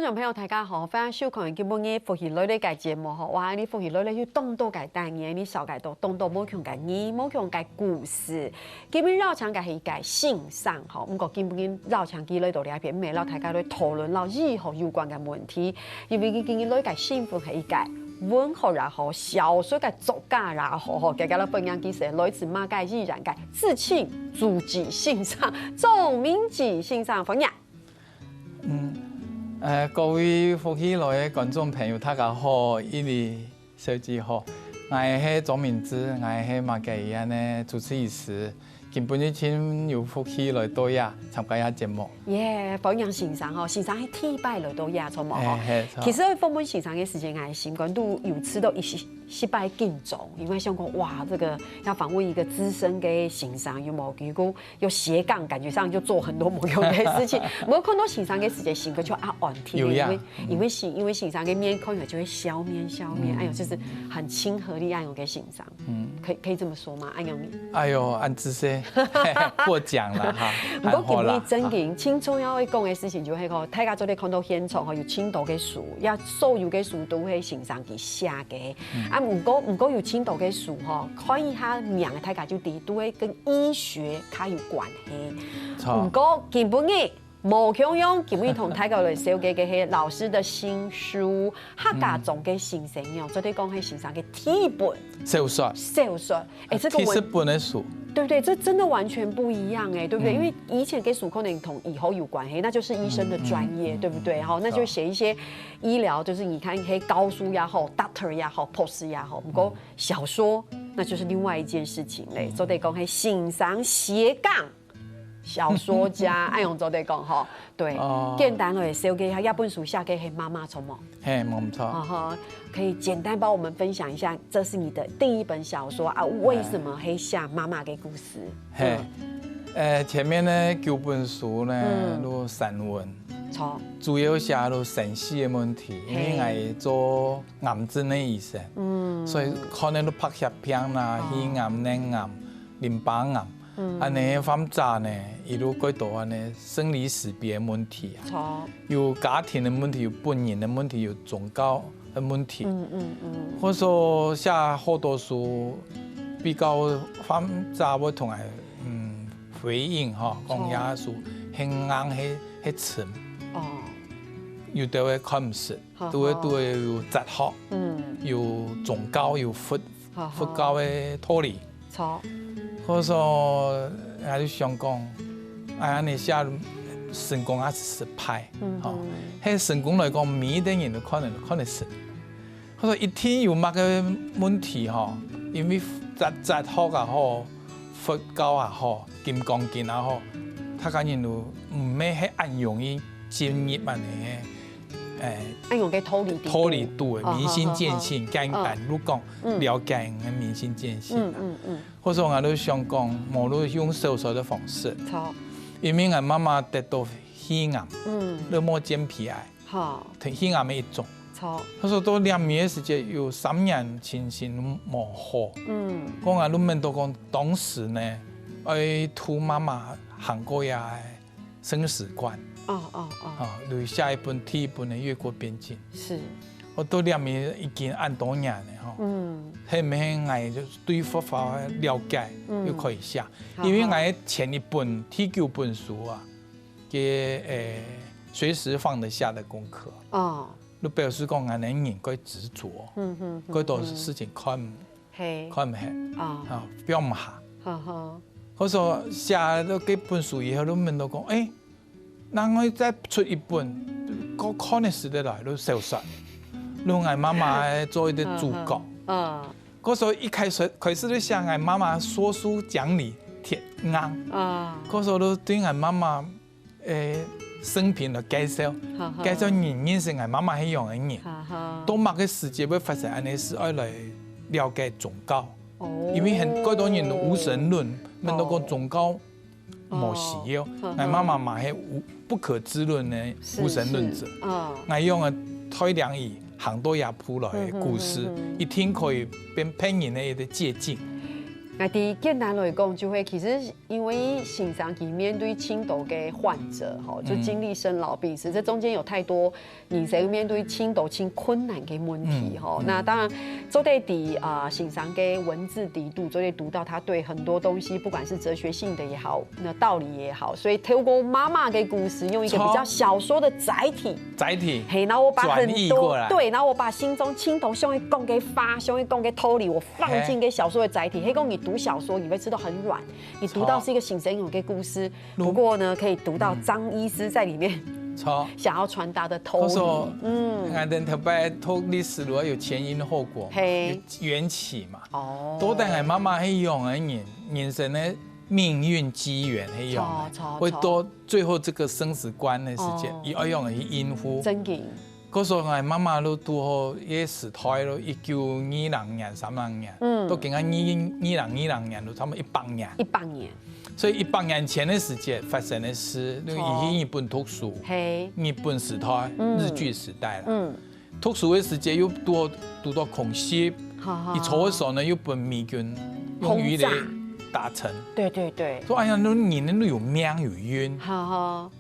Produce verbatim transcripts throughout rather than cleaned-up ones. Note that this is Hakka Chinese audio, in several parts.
觀眾朋友，大家好，歡迎收看今晡日福氣來了个節目吼。哇，你福氣來了有當多个單元，你紹介到當多無共个人、無共个故事。今晡日邀請个係一个先生吼，毋過今晡日邀請佢來到這片，毋係摎大家來討論摎醫學有關个問題，因為佢今日來个身份係一个文學也好，小說个作家也好吼，大家都歡迎佢係來自馬偕醫院个資深主治先生鍾明吉先生，歡迎。 嗯，呃，各位福氣來个觀眾朋友，大家好，伊麗小姐好，𠊎係鍾明吉，𠊎係馬偕醫院个主治醫師，今晡日盡有福氣來到這參加這節目。耶，歡迎先生吼，先生係第一擺來到這，著無吼？欸，係，著。其實訪問先生个時間，𠊎心肝肚有試著一息息仔緊張，因為想講，哇，這個要訪問一個資深个先生，有無？如果 有斜槓，感覺上就做很多無用的事情。無看到先生个時節，心肝就啊安定，有影。因為因為先因為先生个面看起來就會笑面笑面，嗯。哎喲，就是很親和力恁樣个先生，嗯。可以可以這麼說嗎？恁樣。哎喲，恁仔細，過獎了哈，毋過今日正經，盡重要愛講个事情就係吼，大家做得看到現場吼，有盡多个書，也所有个書都係先生佢寫个。 啊，毋過毋過有盡多个書吼，看一下名大家就知，都會跟醫學較有關係。著。毋過今晡日無共樣，今晡日同大家來紹介个係老師个新書《客家庄个新生娘》，做得講係先生个第一本小說。小說，欸，這個文第十本个書。對不對？這真的完全不一樣欸，對不對？嗯。因為以前个書可能同醫學有關係，那就是醫生的專業，嗯，嗯，對不對？嗯，吼，那就寫一些 醫療，就是你看，係教授也好，doctor也好，博士也好，毋過小說，那就是另外一件事情咧。做得講係先生斜槓小說家，恁樣做得講吼。對，哦。簡單來紹介一下，這本書寫个係媽媽，著無？嘿，無錯。啊哈，可以簡單幫我們分享一下，這是你的第一本小說啊，為什麼會寫媽媽个故事？嘿，嗯。呃，前面呢，九本書呢，嗯。都散文。 著。主要寫到生死个問題，因為嘿。𠊎做癌症个醫生，嗯。所以可能都白血病啦、哦。肺癌、乳癌、淋巴癌，嗯。恁呢患者呢，一路過到恁呢生離死別个問題啊，著。有家庭个問題，有本人个問題，有宗教个問題，嗯，嗯，嗯。或者說寫好多書，比較患者會同𠊎，嗯，回應吼，講這書很硬，很 係深。哦。有兜會看毋識，好，都會，好。都會有哲學，嗯。有宗教，有佛，好，好。佛教个道理。著。或者說，𠊎就想講，哎，恁呢寫成功還係失敗？嗯，吼，嗯。係成功來講，每一個人都可能看得識。 或者一定有麼个問題吼，因為哲，哲學也好，佛教也好，金剛經也好，大家人都毋係係恁容易進入恁呢个，欸，恁樣个道理底肚。道理肚个，哦，明心見性，好，好，好。簡單來講，嗯。了解人个明心見性啊。嗯，嗯，嗯。或者𠊎都想講，無論用小說个方式，著。因為𠊎媽媽得到肺癌，嗯。就無健脾癌。 好。同肺癌个一種。著。佢說到兩年个時節，有三年情形無好。嗯。講啊，你問到講當時呢，愛同媽媽行過呀生死關。哦，哦，哦。啊，留下一本第一本个《越過邊境》。是。𠊎到兩年已經恁多年了吼。嗯。係毋係𠊎就對佛法了解，嗯。又可以寫。好，因為𠊎前一本，好。第九本書啊， 个，欸，隨時放得下的功課。哦。就表示講，𠊎等人過執著，嗯哼，嗯哼。過多事情看，嘿。看毋下，哦。啊，放毋下。呵呵。或者說，寫了這本書以後，就問到講，欸，另外再出一本，較看得識得來个小說，用𠊎媽媽做一個主角。呵呵。嗯。故所一開始，開始就寫𠊎媽媽說書講理鐵硬。啊。故所就對𠊎媽媽 欸，生平个介紹，好好。介紹人認識𠊎媽媽係仰般个人。好好。到麼个時節會發生恁呢事，愛來了解宗教。哦。因為很，過多人都無神論，問到講宗教無需要，哦。好好。𠊎媽媽嘛係無，不可知論个無神論者。是，是。哦。𠊎用个退良醫行到這步來个故事，嗯哼，嗯哼。一定可以變別人个一個借鑑。那第一簡單來講，就會其實因為先生佢面對盡多个患者，吼，就經歷生老病死，這中間有太多人生面對盡多盡困難个問題，吼。那當然，做得在啊先生个文字裡肚，做得讀到他對很多東西，不管是哲學性的也好，那道理也好，所以透過媽媽个故事，用一個比較小說的載體，載體，嘿，然後我把很轉譯過來多對，然後我把心中盡多想要講个話，想要講个道理，我放進个小說的載體，嘿，講你讀小說，你會知道很軟，你讀到是一個先生勇个故事，不過呢，可以讀到張醫師在裡面著，想要傳達的道理。可是，嗯，𠊎等頭擺讀歷史，如果有前因後果，嘿，緣起嘛，哦，到底𠊎媽媽係仰仔人，人生个命運機緣係仰仔，著著會到最後這個生死關个時節，佢愛仰仔去應付。真个。故所𠊎媽媽都堵好該時代咯，一九二零年、三零年，嗯到今个二零二零年都差不多一百年，一百年，所以一百年前个時節發生个事，因為佢去日本讀書，嘿，日本時代、日據時代啦。嗯，讀書个時節又堵堵到空襲，好好，佢坐个時候呢又分美軍用魚雷打沉，對對對，所以哎呀，該人都有命有運。好好，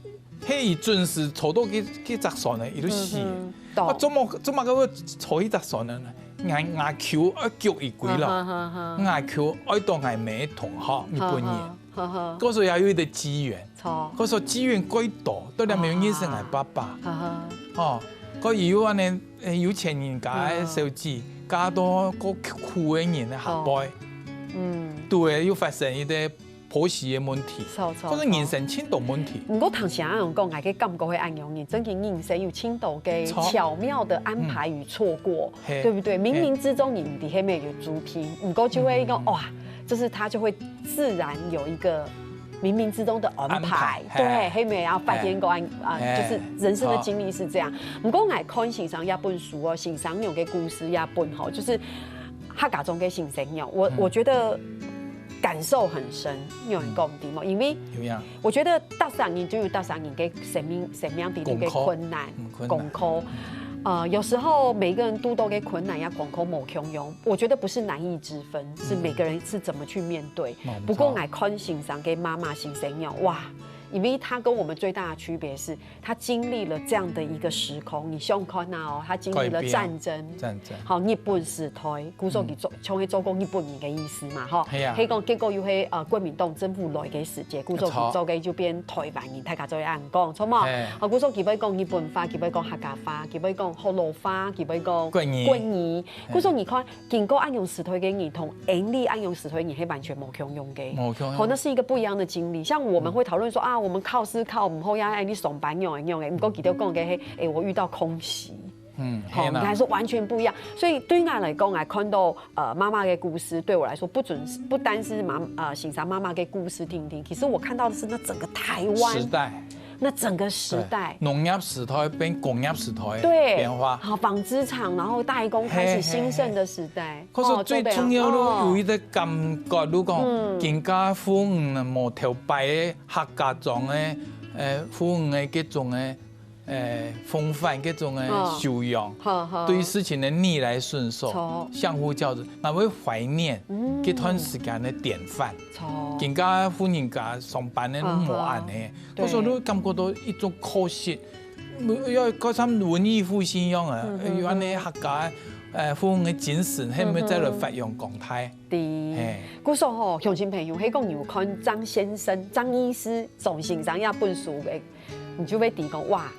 嘿，佢準時坐到該該隻船呢，佢就死。嗯，啊，懂，做麼做麼个會坐該隻船呢？𠊎𠊎舅愛救佢歸來，哈哈哈𠊎舅愛到𠊎姆个同學日本人，哈哈，故所也有一個機緣。著，故所機緣蓋多，到底無認識𠊎爸爸。哈哈，哦，故有恁呢，誒有錢人家个小姐，嫁到較苦个人个下輩，嗯，對，又發生一個婆媳个問題，著著，可是人生盡多問題。毋過頭先阿勇講，𠊎个感覺係恁樣，你真个人生有盡多个著巧妙的安排與錯過，嘿對不對？冥冥之中你毋知係毋係有注定，毋過就會講，嗯哇，就是他就會自然有一個冥冥之中的安排，安排對，嘿係毋係？然後發現講，啊，嘿就是人生的經歷是這樣。毋過𠊎看先生這本書哦，先生有个故事這本吼，就是客家庄个先生哦，我我覺得感受很深，有人講對嗎？因為有影，我覺得逐儕人就有逐儕人个生命生命裡肚个功課困難嗯，困難功課。呃，有時候每個人堵到个困難呀功課無共樣，我覺得不是難易之分，是每個人是怎麼去面對。沒錯不過𠊎看先生个媽媽先生哦，哇，因為他跟我們最大的區別是，他經歷了這樣的一個時空，你想看啊哦，他經歷了改變戰爭，戰爭好，日本時代，故所佢做，像係做過日本人个意思嘛，吼。係啊係講結果又係呃國民黨政府來个時節，故所沒錯佢做个就變台灣人，大家做會恁講，著無？係好，故所佢會講日本話，佢會講客家話，佢會講福佬話，佢會講國語國語。故所你看，經過恁樣時代个人，同𠊎俚恁樣時代个人，係完全無共樣个。無共樣好，那是一個不一樣的經歷。像我們會討論說啊，我們考試考毋好呀，哎，你上班樣樣个。毋過佢兜講个係，哎，我遇到空襲。嗯，好，係啦你看是完全不一樣。所以對於我來講，來看到呃媽媽的故事，對我來說，不准是不單是媽呃先生媽媽的故事聽聽，其實我看到的是那整個台灣時代，那整個時代，對農業時代變工業時代，對，變化。好，紡織廠，然後代工開始興盛的時代。可是最重要的有一個感覺，如果更加婦女呢，無頭擺个客家庄个，呃，婦女个這種个，呃，風範這種个修養，好好，對於事情的逆來順受，相互較真，𠊎會懷念這段時間的典範。錯，更加婦人家上班个無恁呢，我所都感覺到一種可惜。要搞成文藝復興樣啊，有恁呢客家，呃，婦女个精神，係毋係再來發揚光大？對，故所吼，鄉親朋友，係講有看張先生、張醫師、張先生這本書个，你就會知講哇，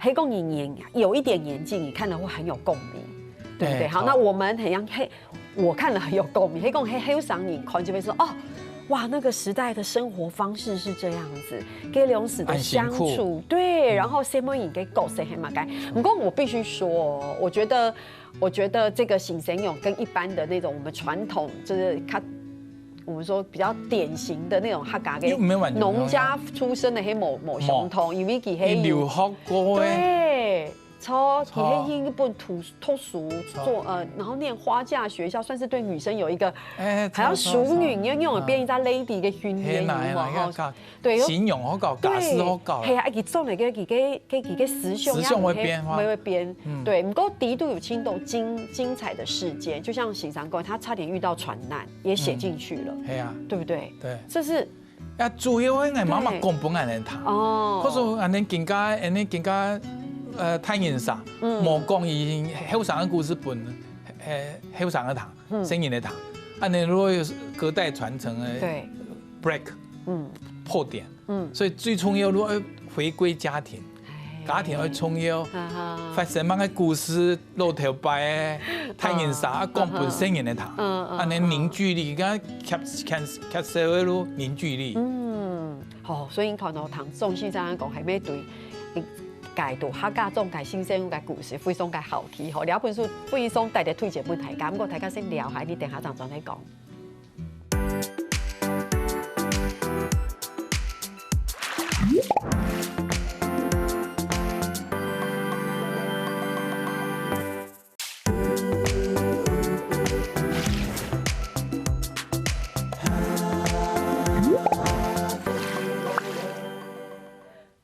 係講你年有一點年紀，你看了會很有共鳴，對不對？好，那我們很像嘿，我看了很有共鳴，係講嘿後生人看就會說哦。哇，那個時代的生活方式是這樣子，跟兩時的相處，對，然後細妹人个角色係麼个。不過我必須說，我覺得，我覺得這個先生勇跟一般的那種我們傳統就是他。我們說比較典型的那種客家的農家出身的，係無無相同，因為佢係留學過對，錯，佢去日本讀讀書，做呃，然後念花嫁學校，算是對女生有一個，哎，好像淑女，你要那種變一隻 lady 的訓練，嘿啦，嘿啦，有沒有？哈，對，形容好搞，假使好搞，嘿啊，佢做那個，佢个佢个思想，思想會變化，會會變，對。不過底肚有盡多精精彩的事件，就像先生講，他差點遇到船難，也寫進去了，嘿啊，對不對？對，這是 也主要係𠊎媽媽講分𠊎等聽。哦，可是恁呢更加，恁呢更加，呃，大人儕，無講佢後生个故事分，呃，後生个聽，細人仔聽。恁呢如果有隔代傳承个，對，break，嗯，破點，嗯，所以最重要，如果回歸家庭，家庭愛重要，發生麼个故事， 老頭擺个大人儕啊，講分細人仔聽，恁呢凝聚力，佢个缺缺缺少个咯凝聚力。嗯，好，所以你看到聽鍾先生講，還沒對，解讀客家總个新生个故事，非常个好奇吼。這本書非常值得推薦分大家，不過大家先尞下，你等下正轉來講。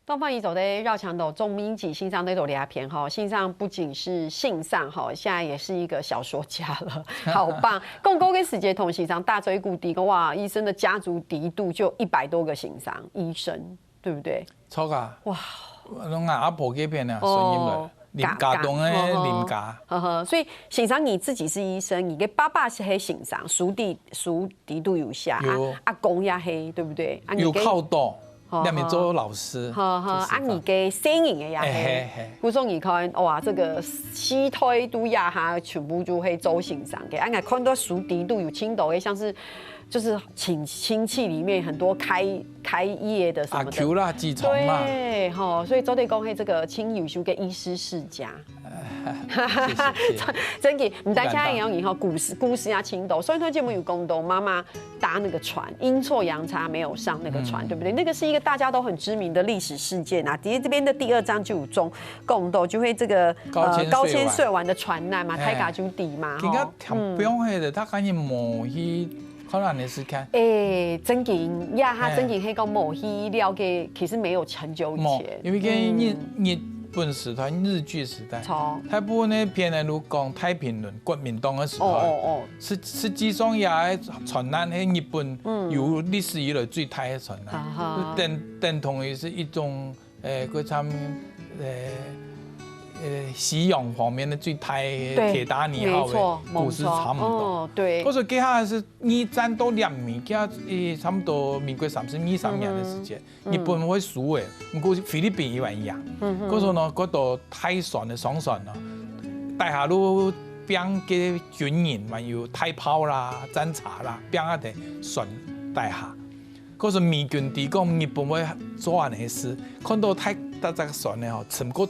當歡迎做得邀請到鍾明吉先生來到這片吼，先生不僅是先生吼，現在也是一個小說家了，好棒！講過个時節同先生打嘴鼓，講哇，醫生的家族底肚就一百多個先生、醫生，對不對？著啊，哇，攏𠊎阿婆該片啊，哦，孫女來，林家棟个林家，呵呵，所以先生你自己是醫生，你个爸爸係先生，書底書底肚有寫，有，阿公也係，對不對？啊，你个有靠到。 哦，這面做老師，好好，啊，你个細人仔也係，嘿嘿，故所你看，哇，這個四代都也哈，全部就係做先生个。啊，𠊎看到書底肚有盡多个，像是就是親親戚裡面很多開開業的什麼的，阿舅啦，繼承啦，對，吼，所以做得講，嘿，這個盡優秀个醫師世家。 謝謝，謝謝。真个，毋單淨係有你吼，故事故事啊，盡多。所以說節目有講到媽媽搭那個船，陰錯陽差沒有上那個船，對不對？那個是一個大家都很知名的歷史事件啊。其實這邊的第二章就有中講到，就係這個呃高千歲丸的船難嘛，大家就知嘛，吼。今个聽眾係个，大家也無去 看恁呢係看。欸，正經，呀，哈，正經，係講無去了解，其實沒有很久以前。無，因為該日日本時代、日據時代，大部分个片呢，都講太平輪、國民黨个時代，哦哦哦，實實際上也係船難係日本有歷史以來最大个船難，等等同於係一種 欸，佢參欸欸西洋方面个最大个鐵達尼號个故事差毋多。哦，對。可是該下係二戰到兩米，該下差毋多民國三十二三年个時間，日本會輸欸，毋過菲律賓佢還贏。可是呢，該兜大船个商船呢，底下都放个軍人，還有大炮啦、戰車啦，放在船底下。 可是美軍知講日本會做恁呢事，看到大大隻船呢吼，沉過，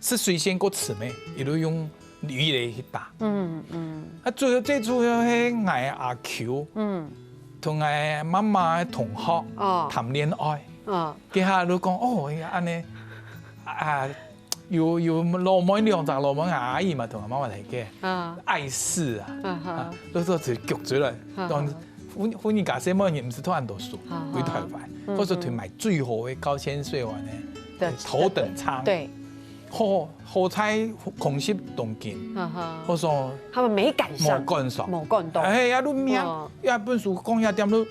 係水線過沉个，佢就用魚雷去打。嗯嗯。啊，主要最主要係𠊎阿舅，嗯，同𠊎媽媽个同學，哦，談戀愛，哦，該下就講哦，哎呀，恁呢啊， 有有老妹兩隻老妹，阿姨嘛同阿媽嘛大个，啊，礙事啊，啊哈，啊，就做就焗出來，啊哈，當婦婦人家細妹人毋係讀恁多書，啊哈，歸台灣，嗯，或者去買最好个高千歲丸个，對，頭等艙，對，好好彩空襲東京，啊哈，我說他們沒趕上，無趕上，無趕到，哎呀，都命，哦，一本書講一點都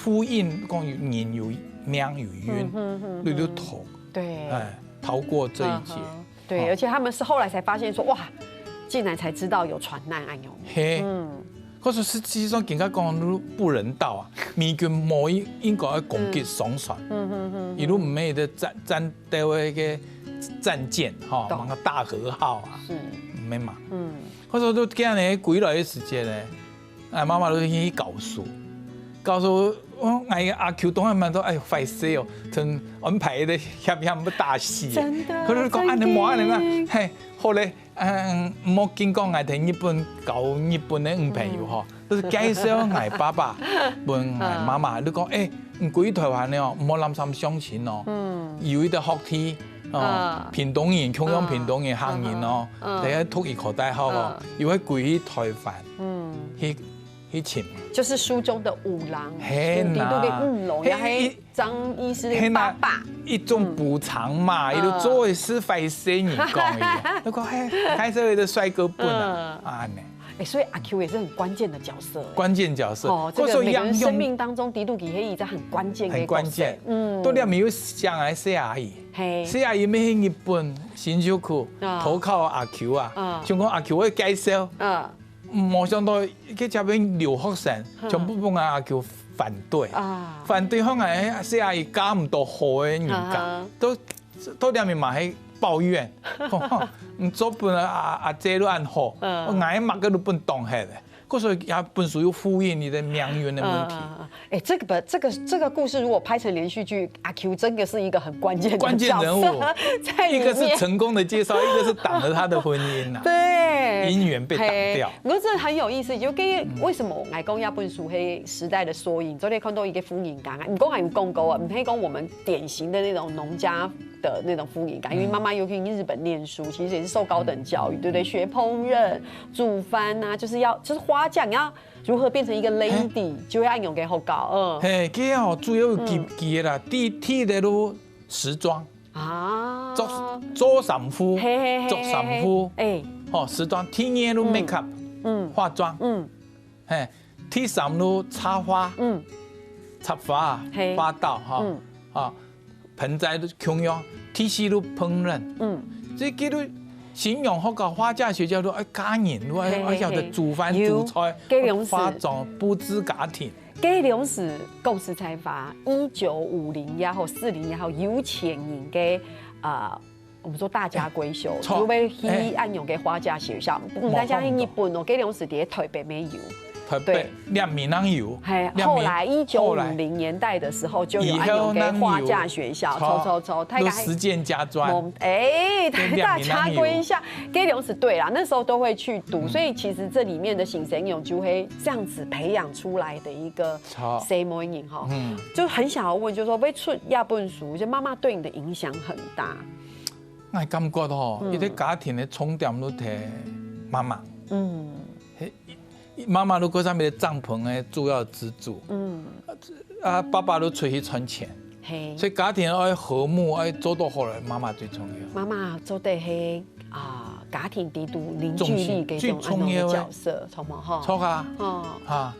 呼應，講有人有命有運，嗯哼哼哼，你就逃，對，哎。 逃過這一劫。嗯哼，對，哦，而且他們是後來才發現說，哇，竟然才知道有船難恁樣。嘿，嗯，可是實際上，人家講都不人道啊，美軍無應應該要攻擊商船，嗯哼哼，一路毋係个戰戰鬥个一個戰艦哈，懂，麼个大和號啊，是，毋係嘛，嗯，可是都這樣呢，歸來个時間呢， 啊，媽媽就去教書，教書，哦，𠊎阿舅當然嘛都，哎喲，壞勢哦，同安排个險險要打死。真的，可是講恁呢無恁呢啦，真的。嘿，好咧，嗯，莫緊講，𠊎同日本交日本个女朋友吼，就是介紹𠊎爸爸分𠊎媽媽，就講，哎，你歸台灣了哦，莫濫糝相親哦，嗯，有一個學弟，哦，屏東人，共樣屏東人，客人哦，大家讀醫科大學哦，又會歸去台灣，去去尋。就是書中的五郎，嘿吶，書裡肚个五郎，也係張醫師个爸爸，一種補償嘛，佢就做个事壞事，你講个，佢講嘿，該時候个帥哥本啊，啊呢。哎，所以阿 Q 也是很關鍵的角色。關鍵角色，哦，這個每個人生命當中，的確佢係一個很關鍵的角色。很關鍵，嗯，都了沒有想來謝阿姨，嘿，謝阿姨乜係日本新宿區投靠阿 Q 啊，想講阿 Q 會介紹，嗯，無想到去這邊留學生，全部分阿 Q 反對，啊，反對後來謝阿姨嫁毋到好个人家，都都了面嘛係抱怨，講你做本啊阿阿姐都恁好，𠊎麼个都分當好个。 故所也本書有呼應你的命運的問題。嗯，嗯，嗯。哎，這個，這個，這個故事如果拍成連續劇，阿 Q 真的是一個很關鍵的角色，關鍵人物，在裡面。一個是成功的介紹，一個是擋了他的婚姻啊。對。姻緣被擋掉。嘿，不過這很有意思，就跟為什麼𠊎講這本書係時代的縮影，昨天看到一個婦人家，你講還有講過啊，毋係講我們典型的那種農家的那種婦人家，因為媽媽又去日本念書，其實也是受高等教育，對不對？學烹飪、煮飯啊，就是要，就是花匠，你要如何變成一個 lady，就會恁樣个學校，嗯。嘿，佢哦，主要有幾幾个啦，第第一个就時裝，啊，做做衫褲，嘿嘿嘿，做衫褲，嘿嘿，哎，哦，時裝，第二个就 makeup，嗯，化妝，嗯，嘿，第三就插花，嗯，插花，嘿，花道哈，嗯，啊，盆栽都共樣，第四就烹飪，嗯，這个都形容學校花家學校都愛嫁人，都愛愛曉得煮飯煮菜，該量時，化妝布置家庭。該量時講實在話，一九五零也好，四零也好，有錢人个啊，我們說大家閨秀，就會去恁樣个花家學校，毋單淨去日本哦，該量時在台北乜有。 台北，對，兩面人有，嘿，後來一九五零年代的時候，就有恁樣个花家學校，抽抽抽，大家實踐家專，哎，大家閨秀，該量時對啦，那時候都會去讀，所以其實這裡面的新鮮人就會這樣子培養出來的一個細妹人哈，就很想要問，就是說，會出這本書，就媽媽對你的影響很大。 𠊎感覺吼，一個家庭个重點都在媽媽。嗯，媽媽就係上面个帳篷个主要支柱。嗯，啊，爸爸就出去賺錢，嘿，所以家庭愛和睦，愛做到好來，媽媽最重要。媽媽做得係啊，家庭裡肚凝聚力个一種恁樣个角色，著無吼？著啊，啊，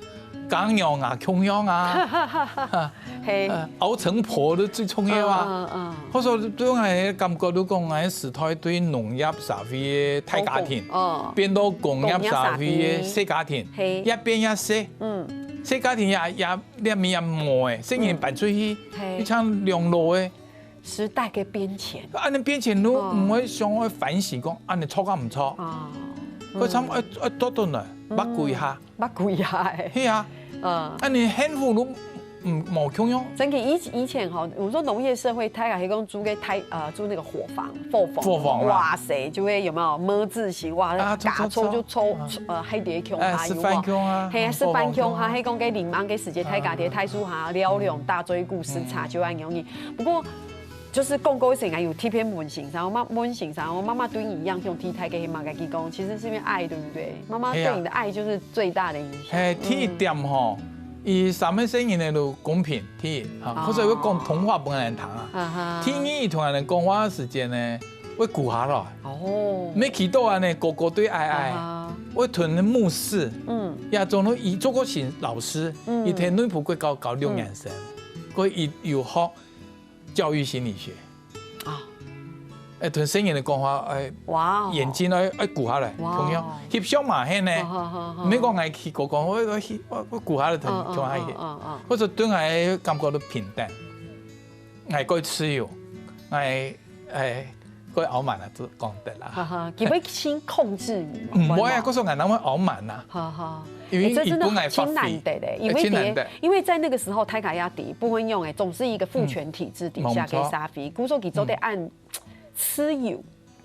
家娘啊，共樣啊。 嘿，熬成婆都最重要啊。嗯嗯。或者對𠊎感覺，就講𠊎時代對農業社會个大家庭，變到工業社會个細家庭，越變越細。嗯，細家庭也也越變越無誒，細人搬出去，嘿，一場兩老誒。時代个變遷，恁樣變遷都毋會想愛反省講，恁樣著啊毋著？啊，佢差毋多愛愛做轉來，捌過一下。 捌幾下誒。係啊，嗯，恁樣幸福都嗯無共樣。真个，以以前吼，我們說農業社會，大家係講煮个大呃煮那個伙房，伙房，伙房啦，哇塞，就會有沒有麼字形，哇，啊，著著著，就抽呃海底共下有無？哎，食飯共下，嘿，食飯共下，伙房共下，係講該臨暗个時節，大家在大樹下尞尞，打嘴鼓，食茶就恁樣。不過 就是講過一聲啊，有貼篇問先生，我媽問先生，我媽媽對你影響最大个係麼个？佢講，其實是因為愛，對不對？媽媽對你的愛就是最大的影響。嘿，第一點吼，佢三個細人仔都公平，第一哈，或者會講童話分人聽啊。第二，同人講話个時間呢，會顧下來。哦，沒祈禱恁樣，哥哥對愛愛，會同人目視。嗯，也總係佢做過先老師，佢在內埔國高教六年生，佢有有學 教育心理學。啊，哎，同細人仔講話，哎，哇，眼睛愛愛顧下來，同樣，翕相嘛係呢，毋係講𠊎去過講，𠊎𠊎去𠊎𠊎顧下來同同下去，或者對𠊎感覺到平等，𠊎過自由，𠊎哎過傲慢啊，就講得啦。哈哈，佢會先控制你嘛？毋會啊，故所𠊎哪會傲慢啊？哈哈，因為這真的挺難得的，因為因為在那個時候，大家也知，不會用誒，總是一個父權體制底下个社會，故所佢做得恁自由，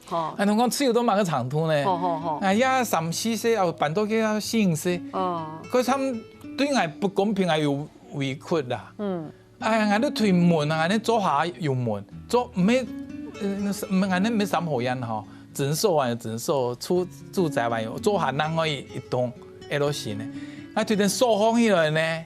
吼。啊，同講自由到麼个程度呢？吼吼吼，哎呀，三四歲啊，搬到去啊四五歲，哦，可是他們對𠊎不公平，還有委屈啦。嗯，哎，𠊎都推門啊，恁樣做下有門，做毋係嗯，恁樣毋係三合院吼，診所還有診所，住住宅還有，做下另外一一棟L型个，𠊎突然掃放起來呢。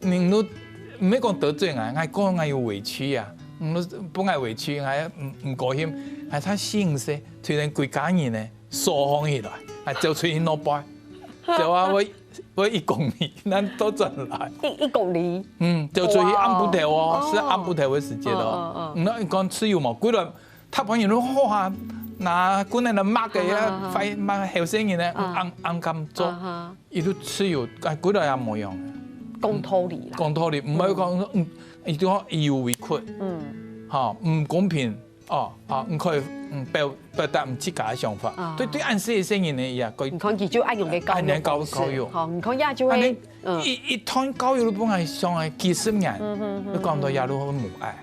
你都毋係講得罪𠊎，𠊎講𠊎有委屈啊，你都分𠊎委屈，𠊎毋毋高興，𠊎太心塞，突然歸家人呢掃放起來，𠊎走出去外背，走啊，𠊎𠊎一公里，咱倒轉來。一一公里，嗯，走出去哇暗晡頭哦，哦係暗晡頭个時節哦。嗯嗯嗯，那你講自由無？歸來，他朋友都好啊，拿棍仔來罵个呀，啊啊啊罵後生人呢，啊暗暗敢做，啊哈，佢都自由，哎，歸來也無用。講道理啦，講道理，毋係講，嗯，一定要有委屈，嗯，哈，毋公平，哦，啊，你可以，嗯，表表達你自家个想法啊，對對，恁細个細人呢，也可以你看佢就恁樣个教育恁樣教方式教育吼，你看也就會恁樣，嗯。一一段教育都分𠊎上个幾十年，嗯哼你講到也都無愛。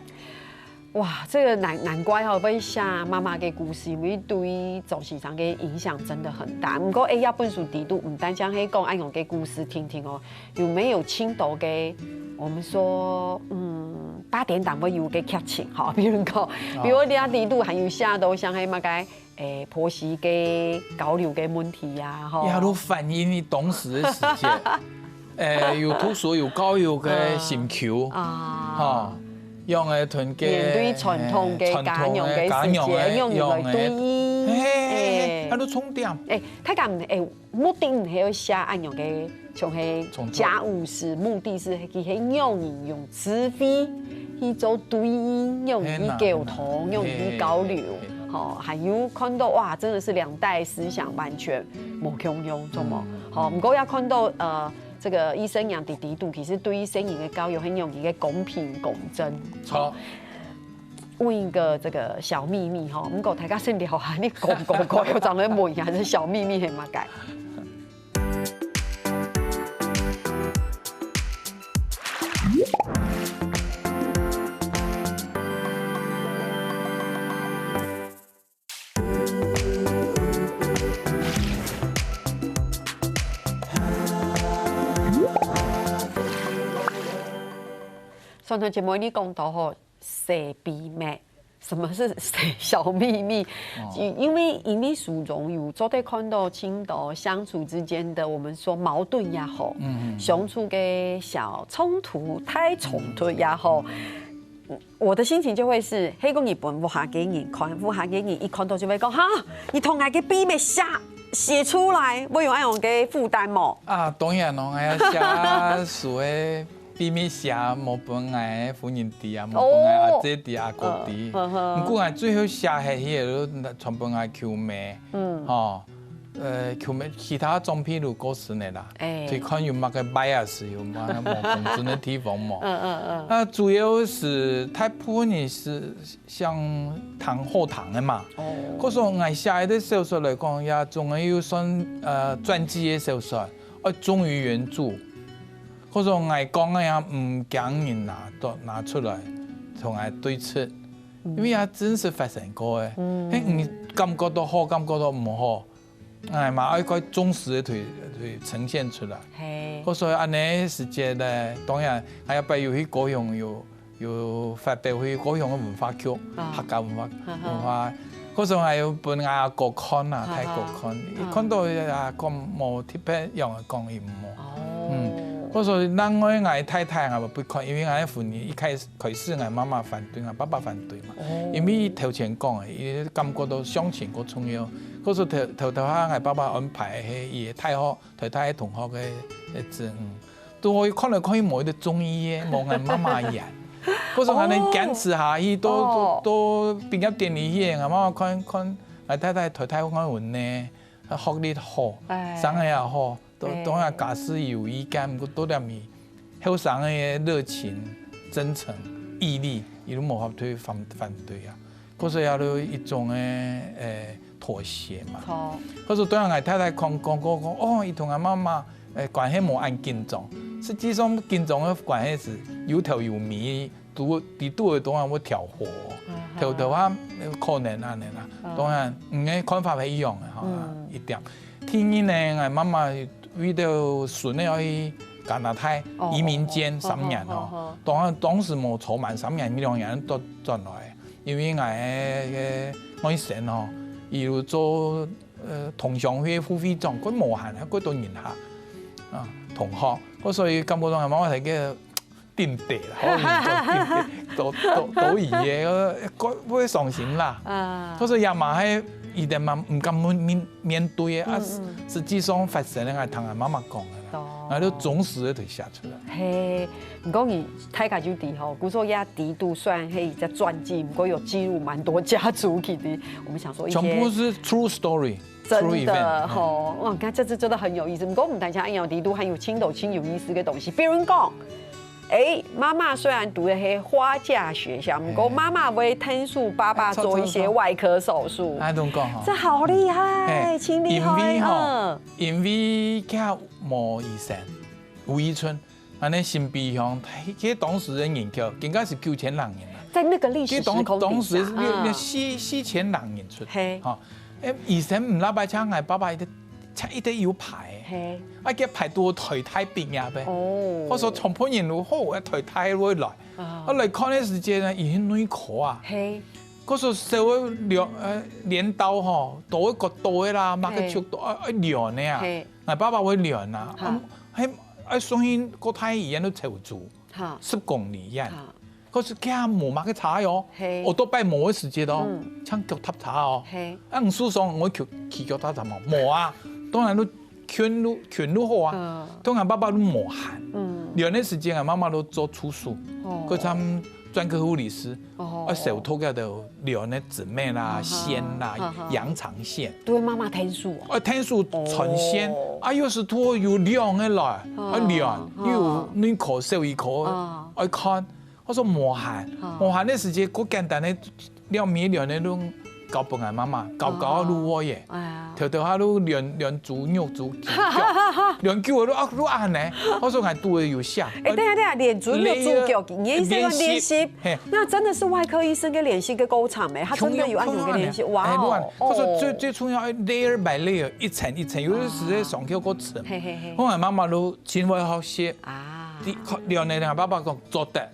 哇，這個難難怪吼，會寫媽媽个故事，因為對張先生个影響真的很大。毋過，哎，這本書裡肚毋單淨係講恁樣个故事聽聽哦，有沒有青島个，我們說，嗯，八點檔會有个劇情哈，比如講，比如你啊裡肚還有寫到像係麼个，誒，婆媳个交流个問題呀，吼，也都反映你當時个時節，誒，有讀書有教育个心臼，啊，哈，用个團結，面對傳統个傳統家娘个時節，家娘个用來對應，嘿嘿嘿，哎那都重點。誒，大家毋誒，目的毋係要寫恁樣个，像係重點家務事，目的是佢係讓你用智慧去做對應，讓你去溝通，嘿啦讓你去交流嘿啦，吼，還有看到哇，真的是兩代思想完全無共樣，做麼？吼，毋過也看到呃，這個醫生娘弟弟肚，其實對於細人个教育很容易个公平公正。好，問一個這個小祕密吼，毋過大家先聊下，你講講講，又長得問一下，這小祕密係麼个？上段節目你講到吼，小祕密，什麼是小祕密？因因為因為書中有做得看到青島相處之間的，我們說矛盾也好，相處个小衝突、大衝突也好，我的心情就會是，係講你分屋下个人看，屋下个人一看到就會講，哈，你同𠊎个祕密寫寫出來，會有恁樣个負擔無？啊，當然咯，𠊎寫書个祕密寫無分𠊎个夫人知啊，無分𠊎阿姊知、阿哥知。嗯嗯嗯毋過𠊎最後寫下去个，全部𠊎舅姆，吼，呃，舅姆其他長輩都過身个啦，哎所以看有麼个bias，有麼个無公正个地方無。嗯嗯嗯，啊，主要係大部分人係想聽好聽个嘛。哦，可是𠊎寫个小說來講，也總係有算呃傳記个小說，愛忠於原著。可是𠊎講个也毋驚人拿到拿出來同𠊎對質，因為也真實發生過个。嗯嘿，你感覺到好，感覺到毋好，哎嘛，愛較忠實个去去呈現出來。嘿，可所以恁呢時節呢，當然還有擺有去高雄有有發表去高雄个文化局，啊客家文化哈哈文化，可所以還有分阿哥看啊，哈哈大哥看，啊一看到阿哥無特別樣个講伊無。哦，嗯，可所以另外𠊎太太𠊎不看，因為𠊎个婚姻一開始開始𠊎媽媽反對，𠊎爸爸反對嘛，哦因為頭前講个，伊感覺到相親較重要，可是頭頭頭下𠊎爸爸安排係伊个大學 台大个同學个个子女，都會看來看去無一個中意个，無𠊎媽媽樣。故所𠊎等堅持下去，都哦都都畢業典禮去，𠊎媽媽看看，𠊎太太台大外文呢，學歷好，哎生个也好，都哎都係家世優異，毋過都了咪後生个熱情、真誠、毅力，一路無法度反反對啊。故所也有一種个誒妥協嘛。好，可是對𠊎太太講講講講，哦，佢同𠊎媽媽誒關係無恁緊張，實際上緊張个關係係有頭有尾，都底肚个當然會調和，嗯頭頭下可能恁樣啦。當然，你个看法係一樣个哈，一點。第二呢，𠊎媽媽為了孫仔要去加拿大哦移民間三年吼哦哦哦哦，當然當時無坐滿三年，兩年都轉來。因為𠊎个外甥哦，佢有做呃同鄉會副會長，佢無閒，還過多人客啊，同學，我所以感覺到媽媽在个頂底啦，好，頂底，都都都一樣，會會傷心啦。啊，所以也嘛係一點嘛，毋敢面面面對个啊，實際上發生个，𠊎聽𠊎媽媽講个啦，𠊎就忠實个寫出來。嘿，毋過你大家就知吼，故所也知道雖然係一隻傳記，毋過有記錄蠻多家族，其實我們想說一些全部是true story，true event。真的吼，哇，你看這次真的很有意思。毋過我們等一下，哎呀，裡肚還有盡多盡有意思的東西，比如講，哎，媽媽雖然讀的是花甲學校，毋過媽媽會𢯭手爸爸做一些外科手術，哎，攏講吼，這好厲害，哎，真厲害，因為吼，嗯，因為佢無醫生，無醫生， 恁呢新埤鄉，佢當時个人口應該係九千零人啊。在那個歷史時空底下，佢當當時有有四四千零人出，嘿，吼，誒，醫生毋拉白請，𠊎爸爸一定一定有排，嘿，啊，佢排到台大畢業个，哦，我說全部人都好，台大會來，啊，來看个時節呢，已經內科啊，嘿，我說手个兩呃鐮刀吼，刀个骨刀个啦，麼个手刀啊，愛鐮个啊，嘿，𠊎爸爸會鐮啊，啊， 係愛送去國大醫院个潮州，哈，十公里遠。哈，可是佢無麼个車喲，嘿，奧多拜無个時節哦，嗯，像腳踏車哦，嘿，啊，你受傷，𠊎騎騎腳踏車無？無啊，當然都拳路拳路好啊，嗯，當然爸爸都無閒，嗯，兩年時間啊，媽媽都做手術，哦，佢參專科護理師， 哦，啊，手頭个都留那姊妹啦、線啦、羊腸線。都會媽媽𢯭手哦。啊，𢯭手穿線，啊，有時頭有兩个來，啊，兩，又有內科、小兒科，愛看。我說無閒，無閒个時節，過簡單个，兩米兩个都交分𠊎媽媽，交交路過耶。哎呀，頭頭下都兩兩組、六組、幾腳，兩組都啊都恁呢。我說𠊎肚裡有下。哎，等下等下，兩組、六組、幾腳，你的意思說練習？ 嘿，那真的是外科醫生跟練習个過程欸，他真的有恁樣个練習，哇哦！哎，我說最最重要，layer by layer，一層一層，有的時候上課過程。嘿嘿嘿，我媽媽都盡會好些啊。你看，了呢，爸爸講做得，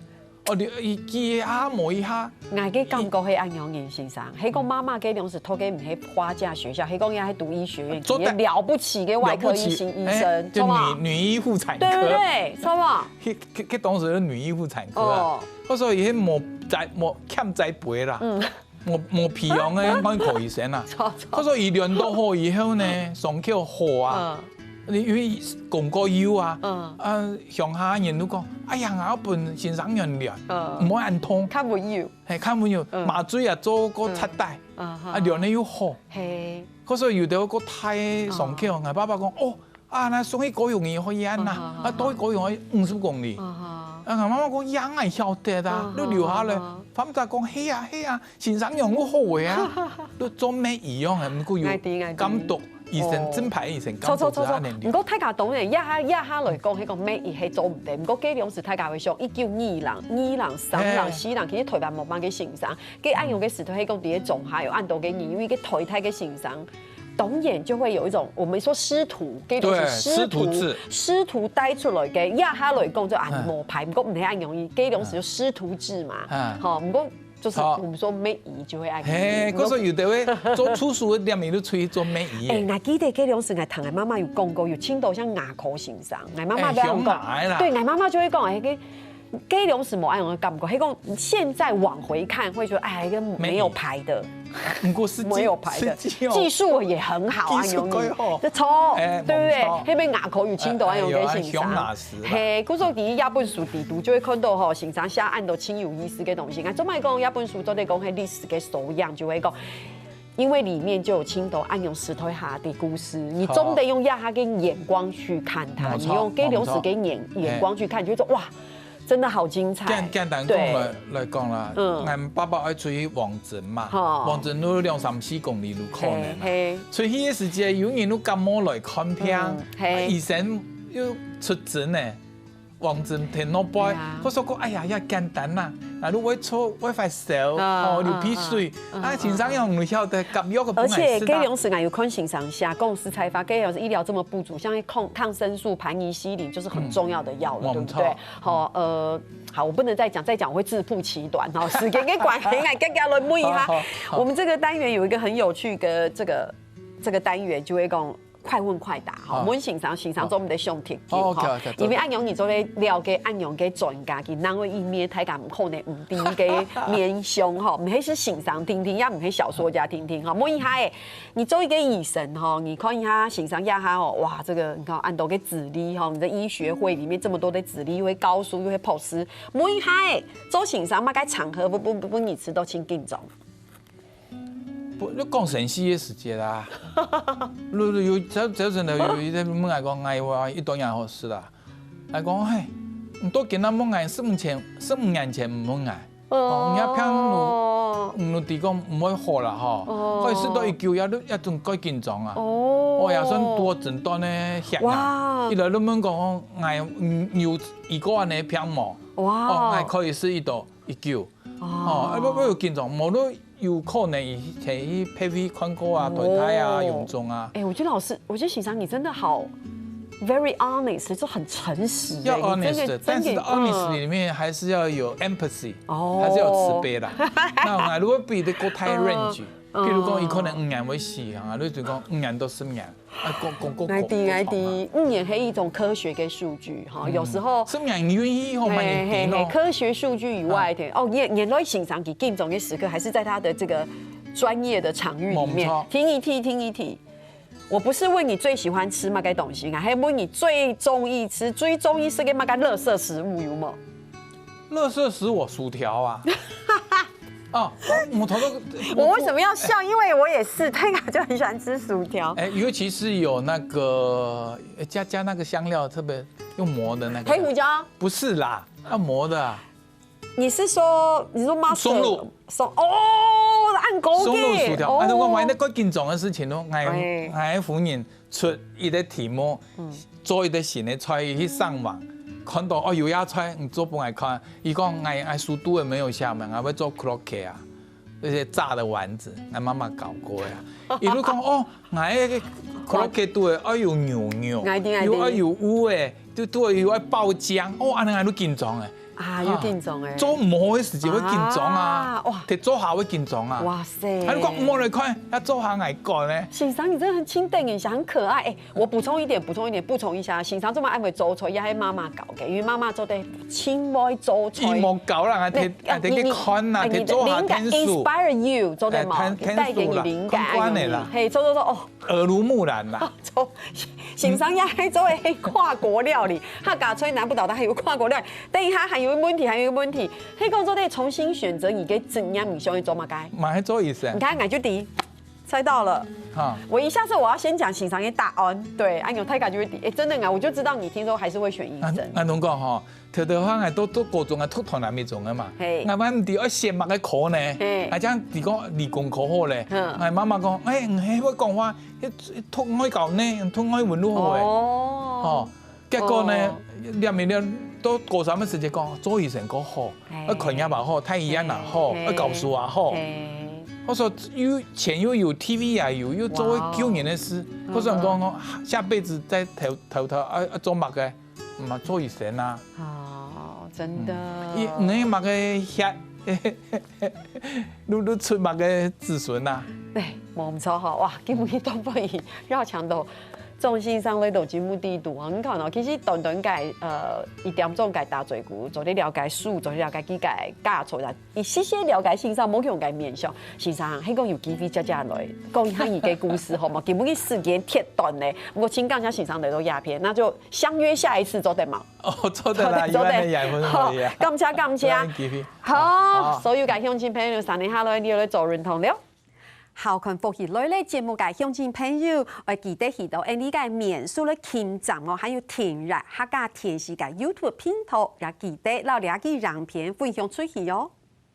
哦，你一記啊，摸一下，𠊎个感覺係恁樣，先生，係講媽媽个量是讀个毋係花甲學校，係講也係讀醫學院，做得，也了不起个外科醫生，醫生，哎，就女女醫婦產科，對不對？錯嗎？ 去去去當時个女醫婦產科啊，哦，我說以前無栽無欠栽培啦，無無培養个外科醫生啊，錯錯，我說佢練到好以後呢，上口好啊，因為公過有啊，啊鄉下人都講，哎呀，𠊎愛分先生人練，毋會恁痛，較無有，係較無有，麻醉啊做過徹底，啊練了又好，係，我說有兜過大上口，𠊎爸爸講，哦， 啊，那送去高雄醫學院啦，啊，到高雄五十公里。啊，𠊎媽媽講，仰會曉得啊，你留下來。反正講，係啊，係啊，先生樣好个啊，你做乜一樣啊，毋過有監督醫生，正牌醫生監督之下能力。毋過大家當然，這下這下來講，迄個乜一係做毋得。毋過該量時大家會想，一九二零、二零、三零、四零，其實台灣無麼个先生，該恁樣个時代，係講佇个中下有恁多个人，因為該台大个先生。 當然就會有一種我們說師徒，這種是師徒，對，師徒制。師徒帶出來个，這下來講就啊，無牌，毋過毋係恁容易，這種是師徒制嘛，吼，毋過就是我們說乜一就會恁容易。嘿，可是有的會做手術个店，你就出去做乜一。哎，𠊎記得這種是𠊎聽𠊎媽媽有講過，有聽到像牙科先生，𠊎媽媽這樣講，對，𠊎媽媽就會講，哎， 該量時無恁樣个感覺，係講現在往回看，會覺得哎，一個沒有牌的，毋過是技，沒有牌的，是技哦，技術也很好啊，技術夠好，有你，這錯，哎，對不對？無錯。那邊牙科有聽到恁樣个先生，哎，有啊，熊老師啦。嘿，故所第一，這本書裡肚就會看到吼，先生寫恁多盡有意思个東西。𠊎做麼講這本書做得講，係歷史个素養，就會講。 因為裡面就有聽到恁樣時代下的故事，你總得用這下个眼光去看它，你用該量時个眼眼光去看，就會說哇，真的好精彩。簡簡單講來來講啦，嗯，𠊎爸爸愛出去望診嘛，望診都兩三四公里路可能，嘿，出去个時節有人都感冒來看病，醫生又出診呢。黃金電腦背，對啊。我說過，哎呀，也簡單啦，啊，你會搓，會發燒，啊，哦，流鼻水，啊，啊，啊，先生用你曉得，夾藥个本來是啦。而且該兩時間有看先生寫，講實在話，該兩時醫療這麼不足，像抗抗生素、盘尼西林就是很重要的藥了，嗯，對不對？沒錯。好，呃，好，我不能再講，再講我會自曝其短哈，時間的關係，來，跟大家來問一下，好，好，好。我們這個單元有一個很有趣的這個這個單元，就會講 快問快答哈，好。問先生，先生做毋得上天氣哈。好，OK，OK，因為恁樣你做得了解恁樣个專家，佢哪位一面，大家毋可能毋知个面相哈，毋係先生定定，也毋係小說家定定哈。問一下誒，你做一個醫生哈，你看一下先生這下吼，哇，這個你看恁多个資歷哈，你的醫學會裡面這麼多的資歷，又會教書，又會博士。問一下誒，做先生麼个場合，不不不，你試著盡緊張？ 不，就講生死个時節啦。有有有，早早陣頭有一個問𠊎講，𠊎話一多年好事啦。𠊎講，嘿，你到今仔問𠊎，十五前，十五年前毋問𠊎。哦，你也病，你你知講毋會好啦吼。哦。開始到一九也也總蓋緊張啊。哦。哦，也算多診斷个險啊。哇。一來就問講，𠊎嗯有一個恁呢病無？哇。哦，𠊎可以試一到一九。 哦，啊，不不有緊張，無就有可能以前去別位看過啊，哦。台大啊，榮總啊。哎，我覺得老師，我覺得先生你真的好very honest，就很誠實欸，要你真的，honest，但是真的，honest裡面還是要有empathy，哦。還是要有慈悲啦。那我如果比得過太 range，嗯，譬如講，嗯。佢可能五年會死啊，你就講五年到十年。 啊，講講講，𠊎知，𠊎知，五年係一種科學个數據哈，嗯。有時候，十年運氣好嘛，嘿嘿嘿，你知咯。科學數據以外的，哦，原原來先生佢緊張个時刻，還是在他的這個專業的場域裡面。沒錯。聽一聽，聽一聽。我不是問你最喜歡吃麼个東西啊，還問你最中意吃、最中意食个麼个垃圾食物有無？垃圾食物薯條啊。 哦，我頭頭，我為什麼要笑？因為我也是，大家就很喜歡吃薯條。哎，尤其是有那個，呃，加加那個香料，特別用磨的那個。黑胡椒？不是啦，要磨的啊。你是說，你說 mustard？松露。松，哦，恁高級。松露薯條。哦。啊，我買那個緊張个事情咯，𠊎，哎。𠊎个夫人 出一個題目，嗯。做一個新个菜，去上網，看到哦有樣菜，你做分𠊎看。佢講，𠊎，𠊎書肚裡面有寫明，𠊎會做korokke啊，那些炸的丸子，𠊎媽媽教過呀。佢就講，哦，𠊎个korokke肚裡愛有牛肉，𠊎知，𠊎知。又愛有魚誒，就肚裡又愛爆漿，哦，恁樣𠊎就緊張誒。 啊，有緊張誒。做毋好个事情會緊張啊，啊，哇。得做下會緊張啊。哇塞。啊，你講毋好來看，要做下𠊎講呢。先生，你真的很清淡，也很可愛。哎，我補充一點，補充一點，補充一下，先生這麼愛會做菜，也係媽媽教个，因為媽媽做得盡會做菜。佢無教啦，𠊎得，那，𠊎得去看啦，你，你，得做下天數。哎，你的靈感inspire you，做得嘛，哎，天，帶給你靈感，天數啦，看慣了啦。嘿，做做做，哦， 耳濡目染啦。做，先生也還做个跨國料理，客家菜難不倒他還有跨國料理。等一下還有一個問題，還有一個問題，係講做得重新選擇你个職業，你想要做麼个？嘛係做醫生。你看，𠊎就知，猜到了。哈。我一下子我要先講先生的答案，對，哎呦，大家就會知，哎，真的啊，我就知道你聽說還是會選醫生。𠊎同講吼， 頭頭下𠊎讀，讀高中，𠊎讀台南一中个嘛。嘿。𠊎嘛毋知愛選麼个科呢。嘿。𠊎正知講理工科好咧。嗯。𠊎媽媽講，哎，你係會講話，去，去讀外交呢，讀外文就好欸。哦。吼，結果呢，哦。唸一唸，到高三个時節講，做醫生較好，哎。愛看病也好，大醫院也好，哎，哎。愛教書也好。哎。我說又錢又有，T V也有，又做會救人个事。哇哦。我想講，嗯，嗯。下輩子再投，投，投，啊，啊，做麼个？ 嘛做醫生啊。哦，真的。嗯，你，你麼个血，你，你出麼个子孫啊？對，無毋著吼，哇，今晡日當歡喜，邀請到鍾先生來到節目裡肚，你看哦，其實短短个，呃，一點鐘个打嘴鼓，做得了解書，做得了解佢个家族啦， 你細細了解先生無共个面相，先生，係講有機會接接來講一下你个故事，好無？今晡日時間忒短咧，毋過盡感謝先生來到這片，那就相約下一次，做得無？哦，做得啦，做得，做得。有恁樣緣分可以啊。好，感謝，感謝。有恁樣機會。好，好，好。所有个鄉親朋友，三年下來，你又來做運動了。好看福氣來了節目个鄉親朋友，愛記得去到𠊎俚个面書來撳讚哦，還有訂閱客家電視个YouTube頻道，也記得摎這支影片分享出去哦。